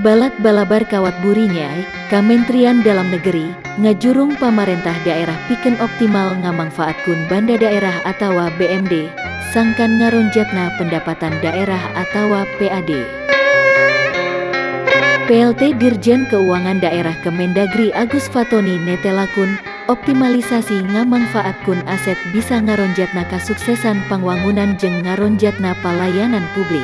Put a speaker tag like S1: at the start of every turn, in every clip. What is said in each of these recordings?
S1: Balat Balabar Kawat Burinyai, Kamentrian Dalam Negeri, ngajurung pamarentah daerah pikeun optimal ngamangfaatkun banda daerah atawa BMD, sangkan ngaronjatna pendapatan daerah atawa PAD. PLT Dirjen Keuangan Daerah Kemendagri Agus Fatoni netelakeun, optimalisasi ngamangfaatkun aset bisa ngaronjatna kasuksesan pangwangunan jeung ngaronjatna palayanan publik.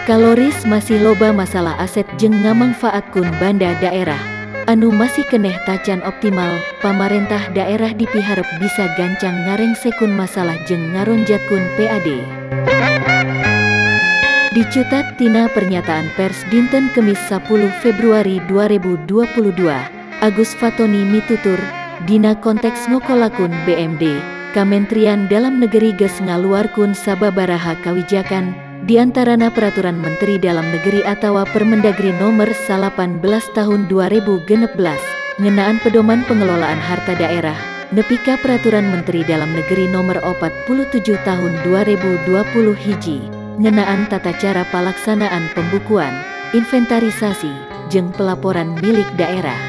S1: Kaloris masih loba masalah aset jeung ngamangfaatkun banda daerah anu masih keneh tacan optimal, pamarentah daerah dipiharep bisa gancang ngarengsekun masalah jeung ngaronjatkun PAD. Dicutat tina pernyataan pers dinten Kemis 10 Februari 2022, Agus Fatoni mitutur, dina konteks ngokolakeun BMD, Kamentrian Dalam Negeri geus ngaluarkeun sababaraha kawijakan, diantarana Peraturan Menteri Dalam Negeri atawa Permendagri Nomor 18 Tahun 2016, ngeunaan Pedoman Pengelolaan Harta Daerah, nepi ka Peraturan Menteri Dalam Negeri Nomor 47 Tahun 2020 hiji, ngeunaan tata cara palaksanaan pembukuan, inventarisasi, jeung pelaporan milik daerah.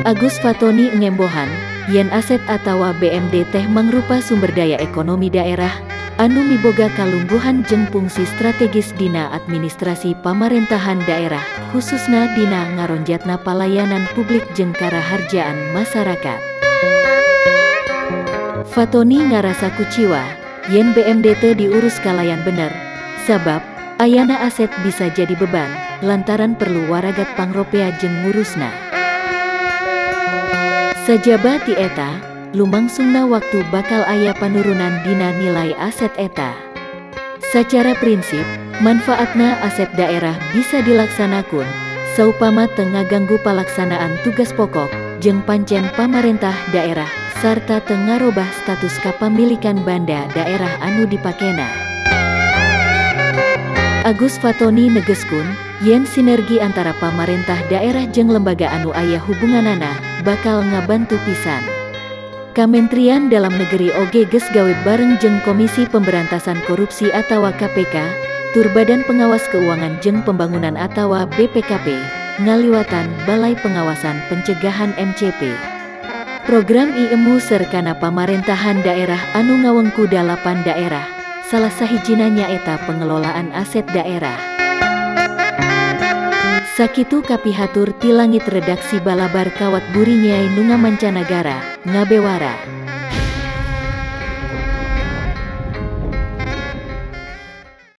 S1: Agus Fatoni ngembohan, yen aset atawa BMD teh mangrupa sumber daya ekonomi daerah, anu miboga kalungguhan jeung fungsi strategis dina administrasi pamarentahan daerah, khususna dina ngaronjatna palayanan publik jeung karaharjaan masyarakat. Fatoni ngarasa kuciwa, yen BMD teu diurus kalayan bener, sabab ayana aset bisa jadi beban, lantaran perlu waragat pangropea jeung ngurusna. Sajaba ti eta, lumangsungna waktu bakal aya panurunan dina nilai aset eta. Sacara prinsip, manfaatna aset daerah bisa dilaksanakeun, saupama teu ngaganggu palaksanaan tugas pokok, jeung pancen pamarentah daerah, sarta teu ngarobah status kapamilikan banda daerah anu dipakena. Agus Fatoni negeskun, yen sinergi antara pamarentah daerah jeung lembaga anu aya hubunganana, bakal ngabantu pisan. Kamentrian Dalam Negeri oge geus gawe bareng jeung Komisi Pemberantasan Korupsi atawa KPK, tur Badan Pengawas Keuangan jeung Pembangunan atawa BPKP, ngaliwatan Balai Pengawasan Pencegahan MCP. Program ieu muser kana pamarentahan daerah anu ngawengku dalapan daerah, salah sahijina nyaeta pengelolaan aset daerah. Sakitu kapihatur ti langit redaksi Balabar Kawat Burinyai nu ngamancanagara, ngabewara.